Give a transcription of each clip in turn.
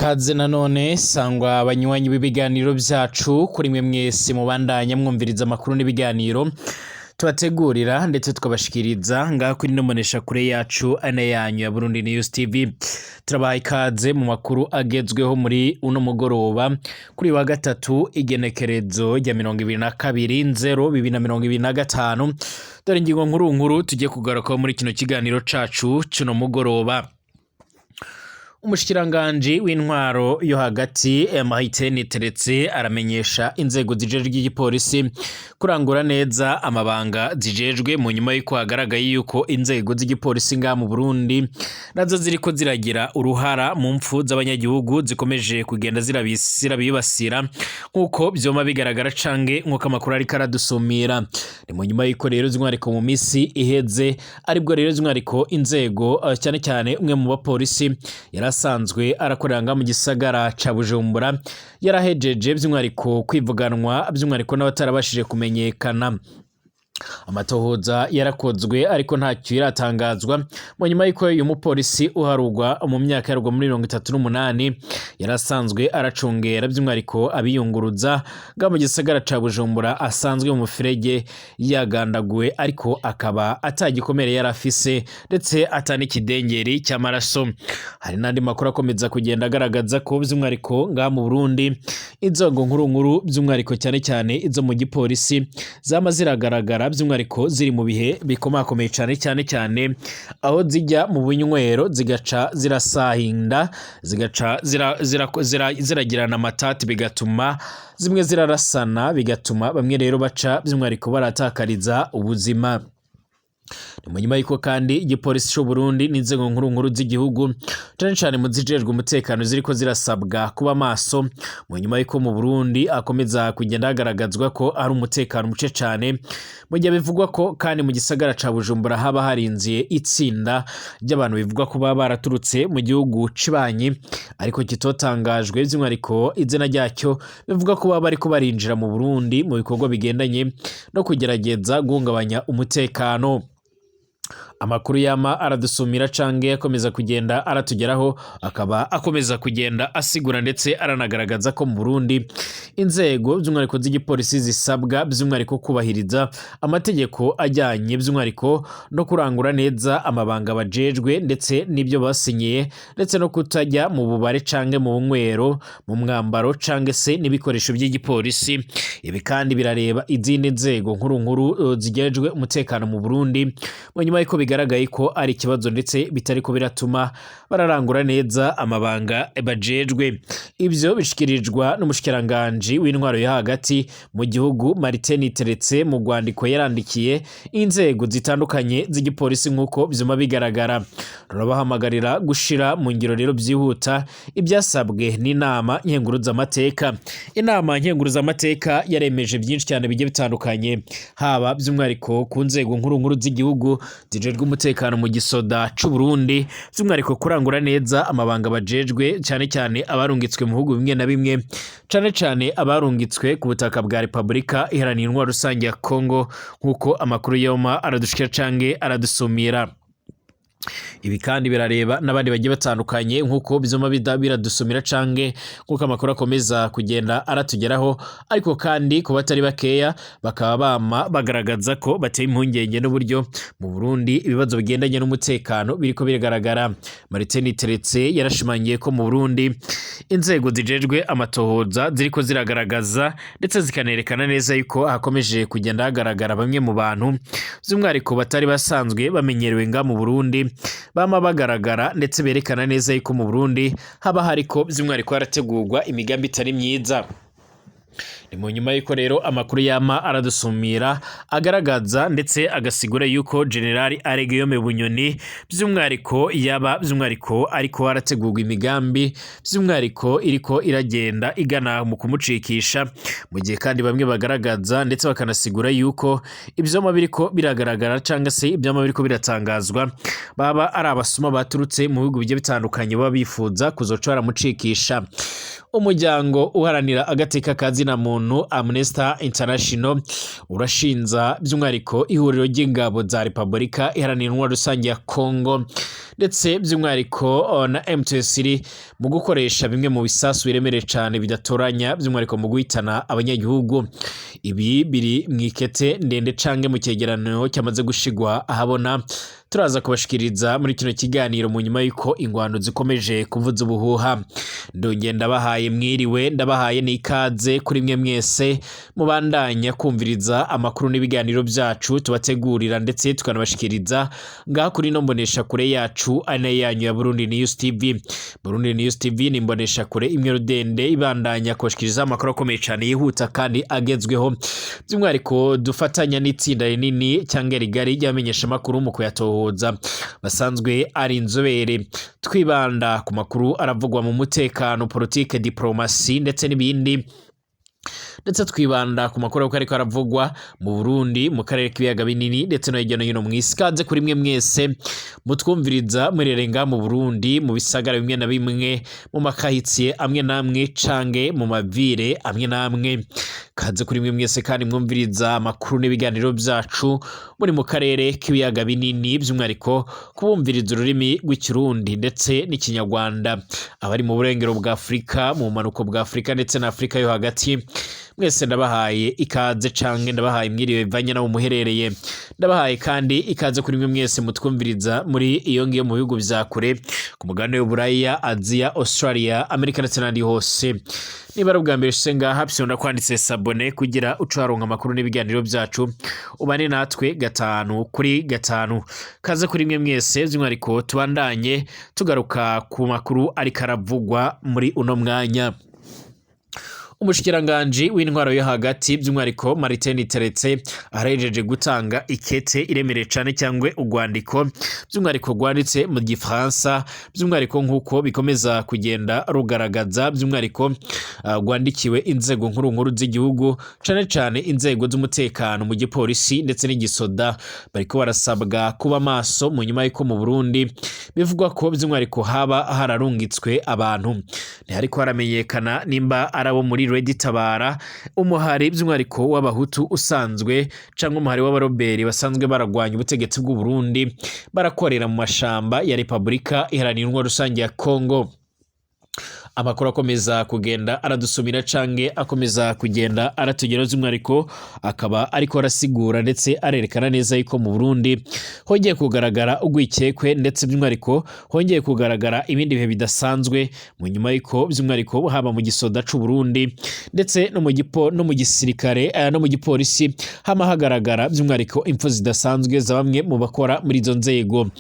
Ikaze nanone sangwa abanywanyi b'ibiganiro vyacu, kuri mwe mwese mubandanya mwumviriza amakuru n'ibiganiro tubategurira ndetse tukabashikiriza ngaha kuri ino mboneshakure yacu ane yanyu ya Burundi News TV. Turabaha ikaze mu makuru agezweho muri uno mugoroba kuri wa gatatu, igenekerezo rya 22/0 2025. Dore ingingo nkuru nkuru tugiye kugarukaho muri kino kiganiro cacu cuno mugoroba. Umushikiranganji w'intwaro yo hagati, Martin Teretse, aramenyesha inzego zijejwe igipolisi kurangura neza amabanga zijejwe, mu nyuma y'uko hagaragaye yuko inzego z'igipolisi ngaha mu Burundi nazo ziriko ziragira uruhara mu mpfu z'abanyagihugu zikomeje kugenda zirabibasira, nk'uko vyoma bigaragara canke nk'uko amakuru ariko aradusumira. Ni mu nyuma y'uko rero z'umwihariko mu misi iheze aribwo rero z'umwihariko inzego, cyane cyane umwe mu bapolisi yarasanzwe arakorera ngaha mu gisagara ca Bujumbura, yarahejeje by'umwihariko kwivuganwa by'umwihariko n'abatarabashije kumenyekana. Amatohoza yarakozwe ariko ntacyo iratangazwa, mu nyuma y'uko uyu mupolisi uharugwa mu myaka yarugwa muri 38 yarasanzwe aracungera by'umwihariko abiyunguruza ngaha mu gisagara ca Bujumbura asanzwe mu mufurege yagandaguwe, ariko akaba atagikomere yari afise ndetse ata n'ikidengeri cy'amaraso. Hari n'andi makuru akomeza kugenda agaragaza ko by'umwihariko ngaha mu Burundi inzego nkuru nkuru, by'umwihariko cyane cyane izo mu gipolisi, zama ziragaragara by'umwihariko ziri mu bihe bikomakomeye cyane, cyane cyane aho zijya mu bunywero zigaca zirasahinda, zigaca ziragirana amatati, bigatuma zimwe zirarasana, bigatuma bamwe rero baca by'umwihariko baratakariza ubuzima. Ni mu nyuma y'uko kandi igipolisi c'u Burundi n'inzego nkuru nkuru z'igihugu, cane cane mu zijejwe umutekano, ziriko zirasabwa kuba maso, mu nyuma y'uko mu Burundi akomeza kugenda hagaragazwa ko ari umutekano muce cane, mu gihe bivugwa ko kandi mu gisagara ca Bujumbura haba harinziye itsinda ry'abantu bivugwa ko baba baraturutse mu gihugu cibanyi ariko kitotangajwe by'umwihariko izina ryacyo, bivuga ko baba bariko barinjira mu Burundi mu bikorwa bigendanye no kugerageza guhungabanya umutekano. Amakuru yama aradusumira canke akomeza kugenda aratugeraho akaba akomeza kugenda asigura ndetse aranagaragaza ko mu Burundi inzego by'umwihariko z'igipolisi zisabwa by'umwihariko kubahiriza amategeko ajyanye by'umwihariko no kurangura neza amabanga bajejwe ndetse n'ibyo basinyiye, ndetse no kutajya mu bubare canke mu bunywero mu mwambaro canke se n'ibikoresho by'igipolisi. Ibi kandi birareba izindi nzego nkuru nkuru zijejwe umutekano mu Burundi, mu nyuma y'uko bigaragaye ko ari ikibazo ndetse bitariko biratuma bararangura neza amabanga bajejwe. Ivyo bishikirijwa n'umushikiranganji w'intwaro yo hagati mu gihugu, Martin Teretse, mu rwandiko yarandikiye inzego zitandukanye z'igipolisi. Nk'uko vyuma bigaragara, rurabahamagarira gushira mu ngiro rero byihuta ibyasabwe n'inama nkenguruzamateka. Inama nkenguruzamateka yaremeje byinshi cyane bigiye bitandukanye, haba by'umwihariko ku nzego nkuru nkuru z'igihugu zijejwe umutekano mu gisoda c'u Burundi, by'umwihariko kurangura neza amabanga bajejwe, cyane cyane abarungitswe mu bihugu bimwe na bimwe, cyane cyane abarungitswe ku butaka bwa Repubulika Iharanira Intwaro Rusange ya Kongo, nk'uko amakuru yoma aradushikira canke aradusumira. Ibi kandi birareba n'abandi bagiye batandukanye, nk'uko bizoma biradusumira canke nk'uko amakuru akomeza kugenda aratugeraho. Ariko kandi ku batari bakeya bakaba bama bagaragaza ko bateye impungenge n'uburyo mu Burundi ibibazo bigendanye n'umutekano biriko biragaragara. Martin Teretse yarashimangiye ko mu Burundi inzego zijejwe amatohoza ziriko ziragaragaza ndetse zikanerekana neza yuko hakomeje kugenda hagaragara bamwe mu bantu by'umwihariko batari basanzwe bamenyerewe nga mu Burundi bama bagaragara, ndetse berekana neza yuko mu Burundi haba hariko by'umwihariko harategurwa imigambi itari myiza. Ni mu nyuma y'uko rero amakuru yama aradusumira agaragaza ndetse agasigura yuko General Aregeyome Bunyoni by'umwihariko yaba by'umwihariko ariko harategurwa imigambi by'umwihariko iriko iragenda igana mu kumucikisha, mu gihe kandi bamwe bagaragaza ndetse bakanasigura yuko ivyoma biriko biragaragara cyangwa se ivyoma biriko biratangazwa baba ari abasuma baturutse mu bihugu bigiye bitandukanye baba bifuza kuzoca baramucikisha. Umuryango uharanira agateka ka zina muntu, Amnesty International, urashinza by'umwihariko ihuriro ry'ingabo za Repubulika Iharanira Intwaro Rusange ya Congo. ndetse by'umwihariko na M23 mu gukoresha bimwe mu bisasu biremereye cane bidatoranya, by'umwihariko mu guhitana abanyagihugu. Ibi biri mw'ikete ndende canke mu cegeranyo cyamaze gushigwa ahabona, turaza kubashikiriza muri kino kiganiro mu nyuma y'uko ingwano zikomeje kuvuza ubuhuha. Ndongeye ndabahaye mwiriwe, ndabahaye n'ikaze kuri mwe mwese mubandanya kumviriza amakuru n'ibiganiro byacu tubategurira ndetse tukanabashikiriza ngaha kuri no mbonesha kure yacu ari nayo yanyu ya Burundi News TV. Burundi News TV ni imbonesha kure imwe rudende ibandanya kubashikiriza amakuru akomeye cyane yihuta kandi agezweho, by'umwihariko dufatanya n'itsinda rinini cyangwa rigari ry'abamenyesha amakuru mu kuyatohoza basanzwe ari inzobere. Twibanda ku makuru aravugwa mu mutekano, politike, diplomasi ndetse n'ibindi, ndetse twibanda ku makuru ariko aravugwa mu Burundi, mu karere k'ibiyaga binini ndetse no hirya no hino mu isi. Kaze kuri mwe mwese mutwumviriza murerenga mu Burundi, mu bisagara bimwe na bimwe, mu makahitsiye amwe n'amwe cange mu mavire amwe n'amwe. Kaze kuri mwe mwese kandi mwumviriza amakuru n'ibiganiro byacu muri mu karere k'ibiyaga binini, by'umwihariko kubumviriza ururimi rw'Ikirundi ndetse n'Ikinyarwanda, abari mu burengero bwa Afurika, mu bumanuko bwa Afurika ndetse na Afurika yo hagati. Mwese ndabahaye ikaze canke ndabahaye mwiriwe bivanye naho muherereye. Ndabahaye kandi ikaze kuri mwe mwese mutwumviriza muri iyo ngiyo mu bihugu vya kure, ku mugabane w'Uburaya, Aziya, Australia, Amerika ndetse n'ahandi hose. Niba ari ubwa mbere ushitse ngaha, fyonda kwanditse s'abonner kugira uce uharonka amakuru n'ibiganiro byacu, ubane natwe gatanu kuri gatanu. Kaze kuri mwe mwese, by'umwihariko tubandanye tugaruka ku makuru ariko aravugwa muri uno mwanya. Umushikiranganji w'intwaro yo hagati, by'umwihariko Martin Teretse, arahejeje gutanga ikete iremereye cane cyangwa urwandiko, by'umwihariko rwanditse mu Gifaransa, by'umwihariko nk'uko bikomeza kugenda rugaragaza, by'umwihariko rwandikiwe inzego nkuru nkuru z'igihugu, cane cane inzego z'umutekano mu gipolisi ndetse n'igisoda. Bariko barasabwa kuba maso mu nyuma y'uko mu Burundi bivugwa ko by'umwihariko haba hararungitswe abantu, ntihariko haramenyekana nimba ari abo muri Red Tabara, umuhari by'umwihariko w'abahutu usanzwe, cyangwa umuhari w'abaroberi basanzwe baragwanya ubutegetsi bw'u Burundi, barakorera mu mashamba ya Repubulika Iharanira Intwaro Rusange ya Kongo. Amakuru akomeza kugenda aradusumira canke akomeza kugenda aratugeraho, by'umwihariko akaba ariko arasigura ndetse arerekana neza yuko mu Burundi hongeye kugaragara urwikekwe, ndetse by'umwihariko hongeye kugaragara ibindi bihe bidasanzwe mu nyuma y'uko by'umwihariko haba mu gisoda c'u Burundi ndetse no mu gipo no mu gisirikare no mu gipolisi hama hagaragara by'umwihariko impfu zidasanzwe za bamwe mu bakora muri izo nzego.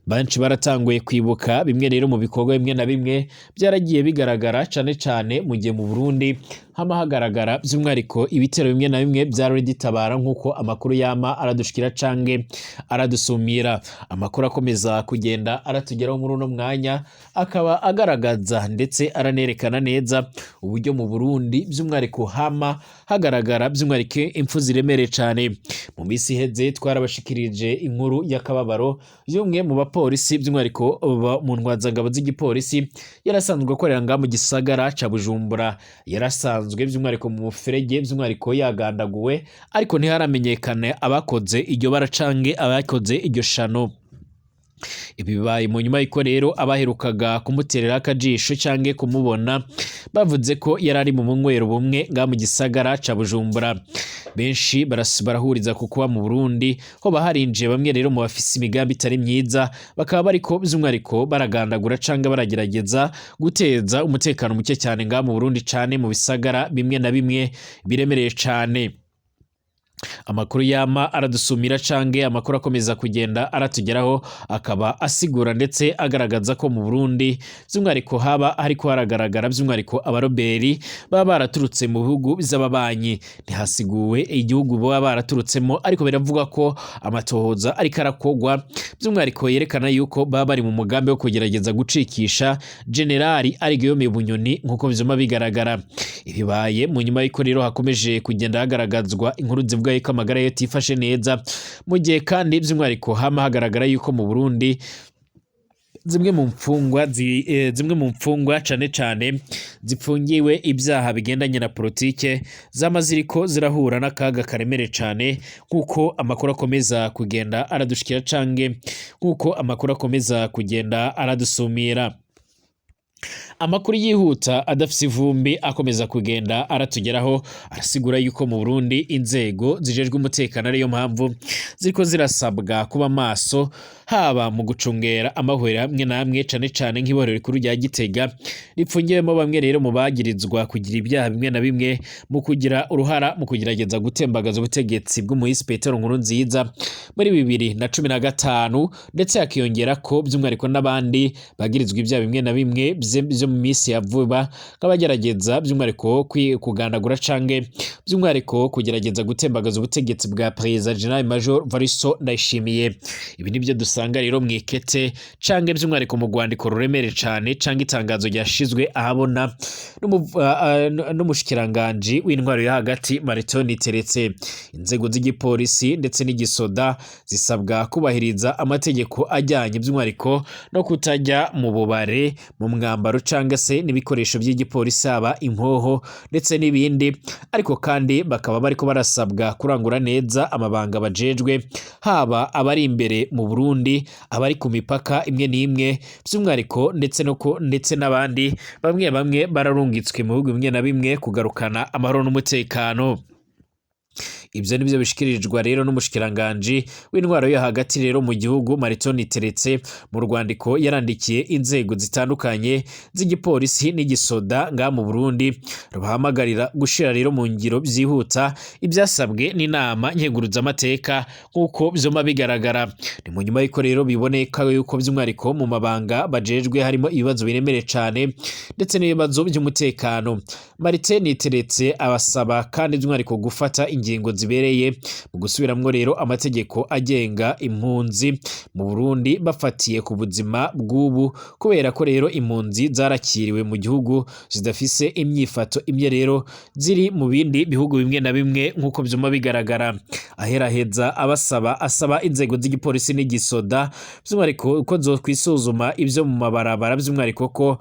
Benshi baratanguye kwibuka bimwe rero mu bikorwa bimwe na bimwe byaragiye bigaragara, cane cane mu gihe mu Burundi hama hagaragara by'umwihariko ibitero bimwe na bimwe bya Red Tabara, nk'uko amakuru yama aradushikira canke aradusumira. Amakuru akomeza kugenda aratugeraho muri uno mwanya akaba agaragaza ndetse aranerekana neza uburyo mu Burundi by'umwihariko hama hagaragara by'umwihariko impfu ziremereye cane. Mu minsi iheze twarabashikirije inkuru y'akababaro y'umwe mu bapolisi, by'umwihariko mu ntwazangabo z'igipolisi, yarasanzwe akorera ngaha mu gisagara ca Bujumbura, yarasanzwe by'umwihariko mu muferege, by'umwihariko yagandaguwe, ariko ntiharamenyekana abakoze iryo bara canke abakoze iryo shano. Ibi bibaye mu nyuma y'uko rero abaherukaga kumuterera akajisho canke kumubona bavuze ko yari ari mu bunywero bumwe ngaha mu gisagara ca Bujumbura. Benshi barahuriza ku kuba mu Burundi hoba harinjiye bamwe rero mu bafise imigambi itari myiza, bakaba bariko by'umwihariko baragandagura canke baragerageza guteza umutekano muke cyane ngaha mu Burundi, cane mu bisagara bimwe na bimwe biremereye cane. Amakuru yama aradusumira canke amakuru akomeza kugenda aratugeraho akaba asigura ndetse agaragaza ko mu Burundi by'umwihariko haba hariko haragaragara by'umwihariko abaroberi baba baraturutse mu bihugu by'ababanyi. Ntihasiguwe igihugu baba baraturutsemo, ariko biravuga ko amatohoza ariko arakogwa, by'umwihariko yerekana yuko baba bari mu mugambi wo kugerageza gucikisha Generali Guillaume Bunyoni, nk'uko vyuma bigaragara. Ibibaye mu nyuma y'uko rero hakomeje kugenda hagaragazwa inkuru zivuga yuko amagara ye atifashe neza, mu gihe kandi by'umwihariko hama hagaragara yuko mu Burundi Zimwe mu mfungwa zimwe mu mfungwa cane cane zipfungiwe ibyaha bigendanye na politike zama ziriko zirahura n'akaga karemere cane, nk'uko amakuru akomeza kugenda aradushikira canke nk'uko amakuru akomeza kugenda aradusumira. Amakuru yihuta adafise ivumbi akomeza kugenda aratugeraho arasigura yuko mu Burundi inzego zijejwe umutekano ariyo mpamvu ziriko zirasabwa kuba maso, haba mu gucungera amahwero amwe n'amwe, cane cane nk'ibohero rikuru rya Gitega ripfungiwemo bamwe rero mu bagirizwa kugira ibyaha bimwe na bimwe mu kugira uruhara mu kugerageza gutembagaza ubutegetsi bw'umuhisi Petero Nkurunziza muri 2015, ndetse hakiyongera ko by'umwihariko n'abandi bagirizwa ibyaha bimwe na bimwe vyo mu minsi ya vuba, nk'abagerageza by'umwihariko kugandagura canke by'umwihariko kugerageza gutembagaza ubutegetsi bwa Perezida General Major Varisto Ndayishimiye. Ibi nibyo dusanga rero mw'ikete canke by'umwihariko mu rwandiko ruremere cane canke itangazo ryashizwe ahabona n'umushikiranganji w'intwaro yo hagati Martin Niteretse. Inzego z'igipolisi ndetse n'igisoda zisabwa kubahiriza amategeko ajyanye by'umwihariko no kutajya mu bubare mu mwambaro cyangwa se n'ibikoresho by'igipolisi, haba impoho ndetse n'ibindi, ariko kandi bakaba bariko barasabwa kurangura neza amabanga bajejwe, haba abari imbere mu Burundi, abari ku mipaka imwe n'imwe by'umwihariko, ndetse no ndetse n'abandi bamwe bamwe bararungitswe mu bihugu bimwe na bimwe kugarukana amahoro n'umutekano. Ibyo nibyo bishikirijwe rero n'umushikiranganji w'intwaro yo hagati rero mu gihugu Martin Niteretse mu rwandiko yarandikiye inzego zitandukanye z'igipolisi n'igisoda ngaha mu Burundi, rubahamagarira gushira rero mu ngiro byihuta ibyasabwe n'inama nkenguruzamateka nk'uko vyoma bigaragara. Ni mu nyuma y'uko rero biboneka yuko by'umwihariko mu mabanga bajejwe harimo ibibazo biremereye cane ndetse n'ibibazo by'umutekano. Martin Niteretse abasaba kandi by'umwihariko gufata ingingo zibereye mu gusubiramwo rero amategeko agenga impunzi mu Burundi bafatiye ku buzima bw'ubu, kubera ko rero impunzi zarakiriwe mu gihugu zidafise imyifato imwe rero ziri mu bindi bihugu bimwe na bimwe nk'uko vyuma bigaragara. Aheraheza abasaba asaba inzego z'igipolisi n'igisoda by'umwihariko ko zokwisuzuma ivyo mu mabarabara, by'umwihariko ko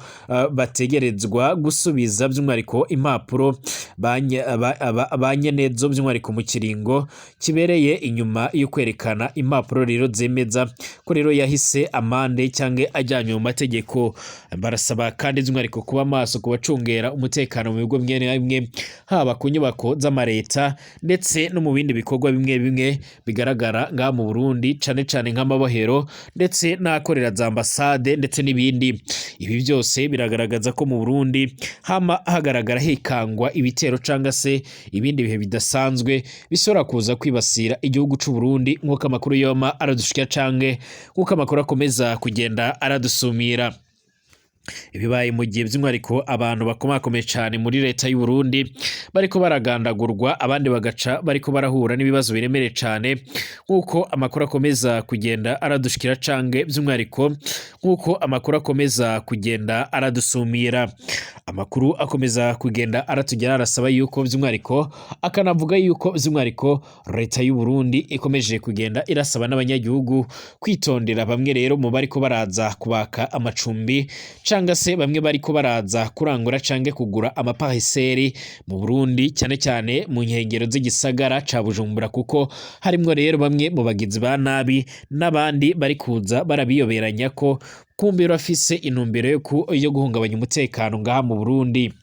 bategerezwa gusubiza by'umwihariko impapuro ba nyenezo by'umwihariko mu kiringo kibereye inyuma yo kwerekana impapuro rero zemeza ko rero yahise amande cyangwa ajyanywe mu mategeko. Barasaba kandi by'umwihariko kuba maso ku bacungera umutekano mu bigo bimwe na bimwe, haba ku nyubako z'amareta ndetse no mu bindi bikorwa bimwe bimwe bigaragara ngaha mu Burundi, cane cane nk'amabohero ndetse n'ahakorera za ambasade ndetse n'ibindi. Ibi byose biragaragaza ko mu Burundi hama hagaragara hikangwa ibitero cyangwa se ibindi bihe bidasanzwe bishobora kuza kwibasira igihugu c'u Burundi, nk'uko amakuru yoma aradushikira canke nk'uko amakuru akomeza kugenda aradusumira. Ibibaye mu gihe by'umwihariko abantu bakomakomeye cyane muri leta y'u Burundi bariko baragandagurwa, abandi bagaca bariko barahura n'ibibazo biremereye cyane, nk'uko amakuru akomeza kugenda aradushikira canke by'umwihariko nk'uko amakuru akomeza kugenda aradusumira. Amakuru akomeza kugenda aratugera arasaba yuko by'umwihariko, akanavuga yuko by'umwihariko leta y'u Burundi ikomeje kugenda irasaba n'abanyagihugu kwitondera bamwe rero mu bariko baraza kubaka amacumbi canga se bamwe bariko baraza kurangura canke kugura amapariseri mu Burundi, cyane cyane mu nkengero z'igisagara ca Bujumbura, kuko harimwo rero bamwe mu bagizi ba nabi n'abandi bari kuza barabiyoberanya ko kumbe bafise intumbero yo guhungabanya umutekano ngaha mu Burundi.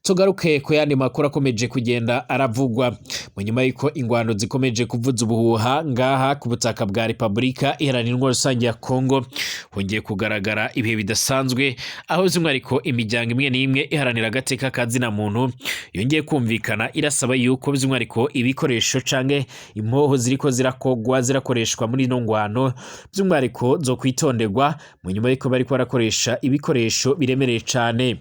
Tugaruke ku yandi makuru akomeje kugenda aravugwa mu nyuma y'uko ingwano zikomeje kuvuza ubuhuha ngaha ku butaka bwa Repubulika Iharanira Intwaro Rusange ya Kongo. Hongeye kugaragara ibihe bidasanzwe aho by'umwihariko imiryango imwe n'imwe iharanira agateka ka zina muntu yongeye kumvikana irasaba yuko by'umwihariko ibikoresho canke impoho ziriko zirakogwa zirakoreshwa muri ino ngwano by'umwihariko zo kwitonderwa, mu nyuma y'uko bariko barakoresha ibikoresho biremereye cane.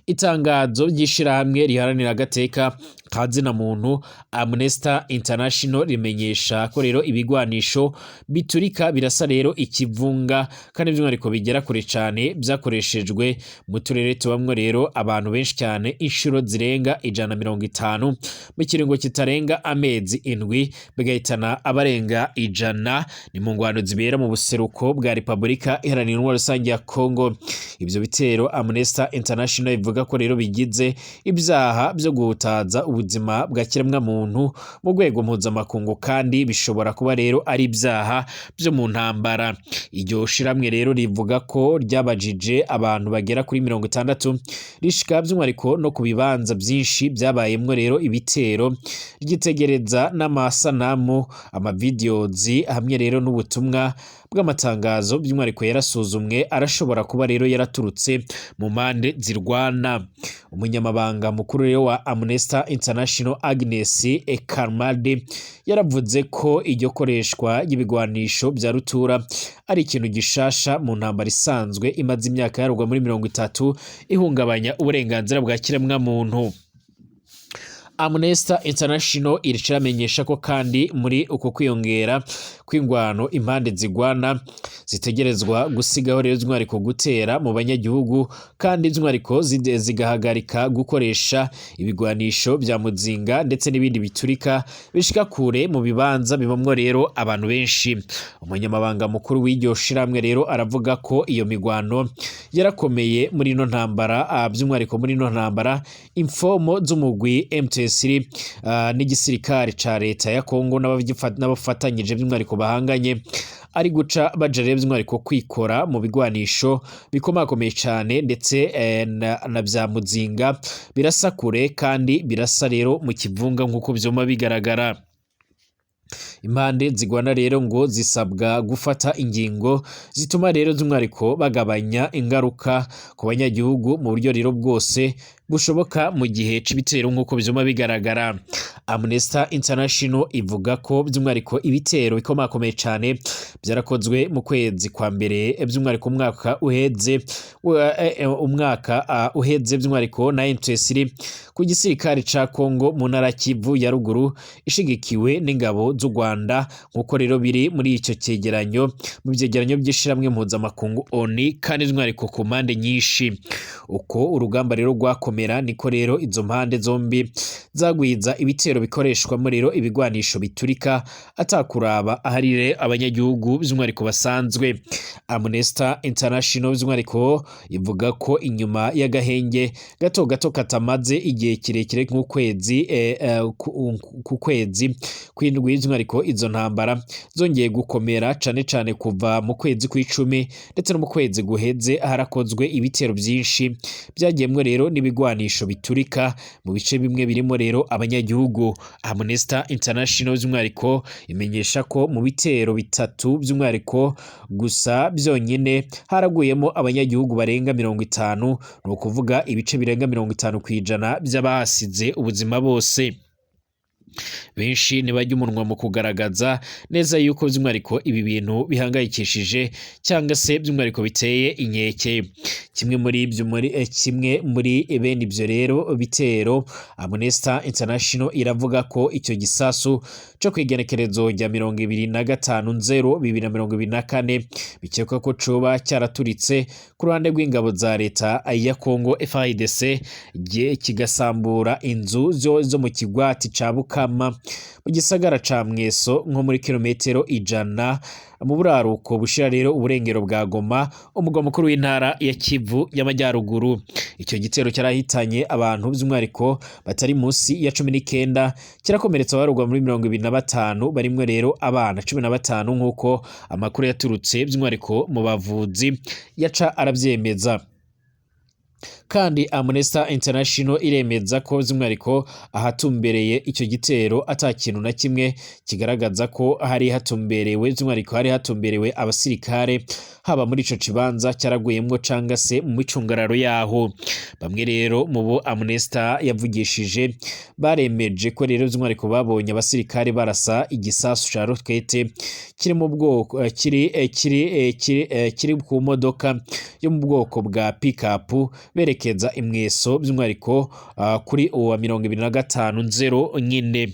Itangazo ry'ishirahamwe riharanira agateka ka zina muntu Amnesty International rimenyesha ko rero ibigwanisho biturika birasa rero ikivunga kandi by'umwihariko bigera kure cane vyakoreshejwe mu turere tubamwo rero abantu benshi cyane inshuro zirenga 150 mu kiringo kitarenga amezi 7, bigahitana abarenga 100. Ni mu ngwano zibera mu buseruko bwa Repubulika Iharanira Intwaro Rusange ya Congo. Ivyo bitero Amnesty International ivuga ko rero bigize ibyaha byo guhutaza ubuzima bwa kiremwa muntu mu rwego mpuzamakungu, kandi bishobora kuba rero ari ibyaha byo mu ntambara. Iryo shiramwe rero rivuga ko ryabajije abantu bagera kuri 60, rishika by'umwihariko no ku bibanza byinshi byabayemwo rero ibitero, ryitegereza n'amasanamu, amavideos hamwe rero n'ubutumwa bw'amatangazo by'umwihariko yarasuzumwe, arashobora kuba rero yaraturutse mu mpande zirwana. Umunyamabanga mukuru rero wa Amnesty International Agnes Callamard yaravuze ko iryo koreshwa ry'ibigwanisho bya rutura ari ikintu gishasha mu ntambara isanzwe imaze imyaka yarugwa muri 30 ihungabanya uburenganzira bwa kiremwa muntu. Amnesty International iramenyesha ko kandi muri uko kwiyongera kw'ingwano impande zigwana zitegerezwa gusigaho rero by'umwihariko gutera mu banyagihugu, kandi by'umwihariko zigahagarika gukoresha ibigwanisho bya muzinga ndetse n'ibindi biturika bishika kure mu bibanza bibamwo rero abantu benshi. Umunyamabanga mukuru w'iryo shiramwe rero aravuga ko iyo migwano yarakomeye muri ino ntambara, by'umwihariko muri ino ntambara imfomo z'umugwi M23 n'igisirikare ca leta ya Kongo n'abafatanyije by'umwihariko bahanganye ari guca baja rero by'umwihariko kwikora mu bigwanisho bikomakomeye cane ndetse na vya muzinga birasa kure kandi birasa rero mu kivunga nk'uko vyuma bigaragara. Impande zigwana rero ngo zisabwa gufata ingingo zituma rero by'umwihariko bagabanya ingaruka ku banyagihugu mu buryo rero bwose bushoboka mu gihe c'ibitero nk'uko vyuma bigaragara. Amnesty International ivuga ko by'umwihariko ibitero bikomakomeye cane byarakozwe mu kwezi kwa mbere by'umwihariko umwaka uheze by'umwihariko na M23 ku gisirikare ca Kongo mu ntara Kivu ya ruguru ishigikiwe n'ingabo z'u Rwanda, nk'uko rero biri muri ico cegeranyo mu vyegeranyo by'ishiramwe mpuzamakungu ONU, kandi by'umwihariko ku mpande nyinshi. Uko urugamba rero rwakomera niko rero izo mpande zombi zagwiza ibitero bikoreshwamo rero ibigwanisho biturika atakuraba aharire abanyagihugu by'umwihariko basanzwe. Amnesty International by'umwihariko ivuga ko inyuma y'agahenge gato gato katamaze igihe kirekire nk'ukwezi ku kwezi kw'indwi by'umwihariko izo ntambara zongeye gukomera cane cane kuva mu kwezi kw'icumi ndetse no mu kwezi guheze harakozwe ibitero byinshi byagiyemwo rero n'ibigwanisho biturika mu bice bimwe birimo rero abanyagihugu. Amnesty International by'umwihariko imenyesha ko mu bitero bitatu by'umwihariko gusa byonyine haraguyemo abanyagihugu barenga 50, ni ukuvuga ibice birenga 50% by'abahasize ubuzima bose. Benshi ntibajya umunwa mu kugaragaza neza yuko by'umwihariko ibi bintu bihangayikishije cyangwa se by'umwihariko biteye inkeke. Kimwe muri ibyo muri kimwe muri bene ibyo rero bitero, Amnesty International iravuga ko icyo gisasu cyo kwigenekerezo rya 25/0/2024 bikekwa ko coba cyaraturitse ku ruhande rw'ingabo za leta ya Kongo FARDC, kigasambura inzu zo mu kigwati ca Bukama mu gisagara ca Mweso, nko muri kilometero 100 mu buraruko bushira rero uburengero bwa Goma, umugwa mukuru w'intara ya Kivu y'Amajyaruguru. Icyo gitero cyarahitanye abantu by'umwihariko batari munsi ya 19, kirakomeretsa abarugwa muri 25 barimwe rero abana 15, nk'uko amakuru yaturutse by'umwihariko mu bavuzi yaca arabyemeza. Kandi Amnesty International iremeza ko by'umwihariko ahatumbereye icyo gitero ata kintu na kimwe kigaragaza ko hari hatumberewe by'umwihariko hari hatumberewe abasirikare, haba muri ico kibanza cyaraguyemwo canga se mu micungararo yaho. Bamwe rero mu bo Amnesty yavugishije baremeje ko rero by'umwihariko babonye abasirikare barasa igisasu ca rokete kiri mu bwoko kiri kiri kiri kiri ku modoka yo mu bwoko bwa pick-up. Berekeza imweso by'umwihariko kuri uwa 25 nzero nyine.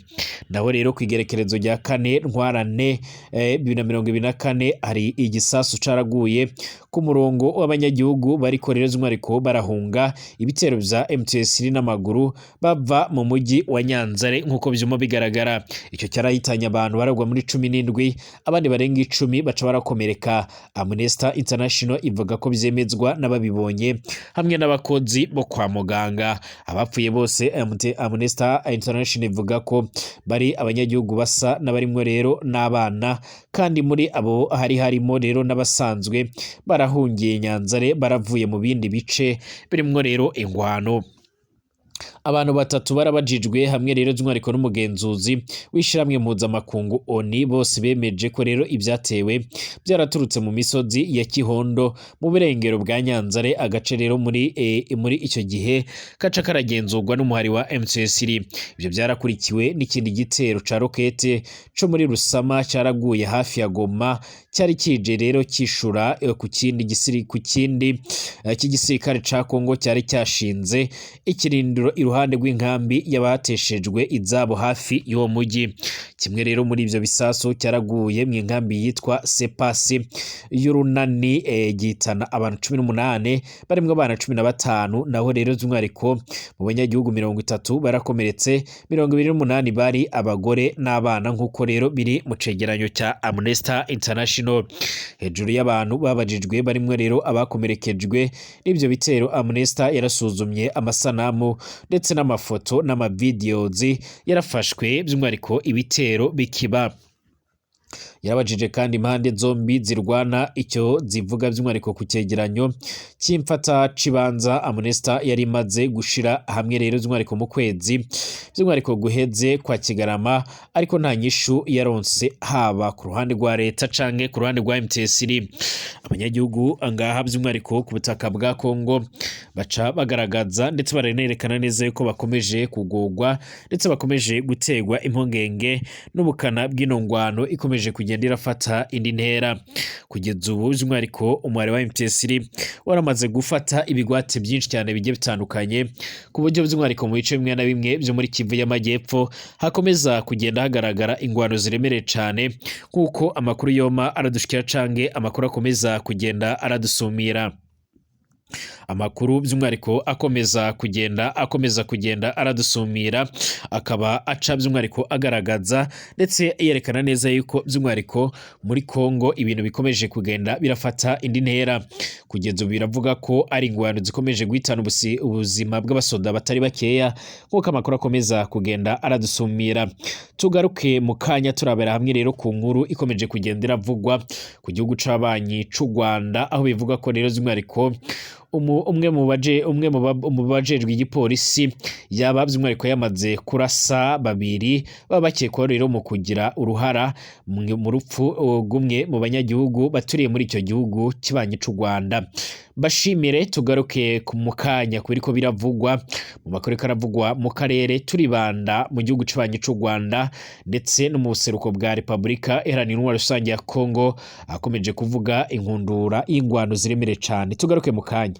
Naho rero ku igerekerezo rya 4 Ntwarante 2024 hari igisasu caraguye ku murongo w'abanyagihugu bariko rero by'umwihariko barahunga ibitero vya MTS n'amaguru bava mu mujyi wa Nyanzare. Nk'uko vyuma bigaragara, icyo cyarahitanye abantu baragwa muri 17, abandi barenga 10 baca barakomereka. Amnesty International ivuga ko vyemezwa n'ababibonye hamwe n'abakozi bo kwa muganga. Abapfuye bose, Amnesty International ivuga ko bari abanyagihugu basa n'abarimwo rero n'abana, kandi muri abo hari harimo rero n'abasanzwe barahungiye Nyanzare baravuye mu bindi bice birimwo rero ingwano. Abantu batatu barabajijwe hamwe rero by'umwihariko n'umugenzuzi w'ishyirahamwe mpuzamakungu ONU. Bose bemeje ko rero ibyatewe byaraturutse mu misozi ya Kihondo mu burengero bwa Nyanzare, agace rero muri icyo gihe kaca karagenzurwa n'umuhari wa M23. Ibyo byarakurikiwe n'ikindi gitero ca rokete co muri Rusama cyaraguye hafi ya Goma, cyari kije rero kishura ku kindi cy'igisirikare ca Kongo cyari cyashinze ikirindiro iruhande rw'inkambi y'abateshejwe izabo hafi y'uwo mujyi. Kimwe rero muri ivyo bisasu cyaraguye mu inkambi yitwa Sepasi y'urunani, gihitana abantu 18 barimwo abana 15. Naho rero by'umwihariko mu banyagihugu 30 barakomeretse, 28 bari abagore n'abana, nk'uko rero biri mu cegeranyo cya Amnesty International. Hejuru y'abantu babajijwe barimwo rero abakomerekejwe n'ivyo bitero, Amnesty yarasuzumye amasanamu ndetse n'amafoto n'amavideos yarafashwe by'umwihariko ibitero bikiba. Yarabajije kandi impande zombi zirwana icyo zivuga by'umwihariko ku cyegeranyo cy'imfata cibanza Amnesty yari imaze gushira hamwe rero by'umwihariko mu kwezi by'umwihariko guheze kwa Kigarama, ariko nta nyishu yaronse haba ku ruhande rwa leta canke ku ruhande rwa MTS. Abanyagihugu ngaha by'umwihariko ku butaka bwa Kongo baca bagaragaza ndetse baranerekana neza yuko bakomeje kugogwa ndetse bakomeje gutegwa impungenge n'ubukana bw'ino ngwano ikomeje kugenda irafata indi ntera. Kugeza ubu by'umwihariko umubare wa MTS waramaze gufata ibigwati byinshi cyane bigiye bitandukanye, ku buryo by'umwihariko mu bice bimwe na bimwe byo muri Kivu y'Amajyepfo hakomeza kugenda hagaragara ingwano ziremereye cyane, nk'uko amakuru yoma aradushikira cange amakuru akomeza kugenda aradusumira. Amakuru by'umwihariko akomeza kugenda aradusumira akaba aca by'umwihariko agaragaza ndetse yerekana neza yuko by'umwihariko muri Kongo ibintu bikomeje kugenda birafata indi ntera. Kugeza ubu biravuga ko ari ingwano zikomeje guhitana ubuzima bw'abasoda batari bakeya, nk'uko amakuru akomeza kugenda aradusumira. Tugaruke mu kanya turabera hamwe rero ku nkuru ikomeje kugenda iravugwa ku gihugu c'abanyi c'u Rwanda, aho bivuga ko rero by'umwihariko umwe mu bajejwe igipolisi yaba by'umwihariko yamaze kurasa babiri baba bakekwaho rero mu kugira uruhara mu rupfu rw'umwe mu banyagihugu baturiye muri icyo gihugu kibanyi c'u Rwanda. Bashimire, tugaruke ku mukanya kubiriko biravugwa mu makuru karavugwa mu karere. Turibanda mu gihugu kibanyi c'u Rwanda ndetse no mu buseruko bwa Repubulika Iharanira Intwaro Rusange ya Kongo, akomeje kuvuga inkundura y'ingwano ziremereye cane. Tugaruke mu kanya.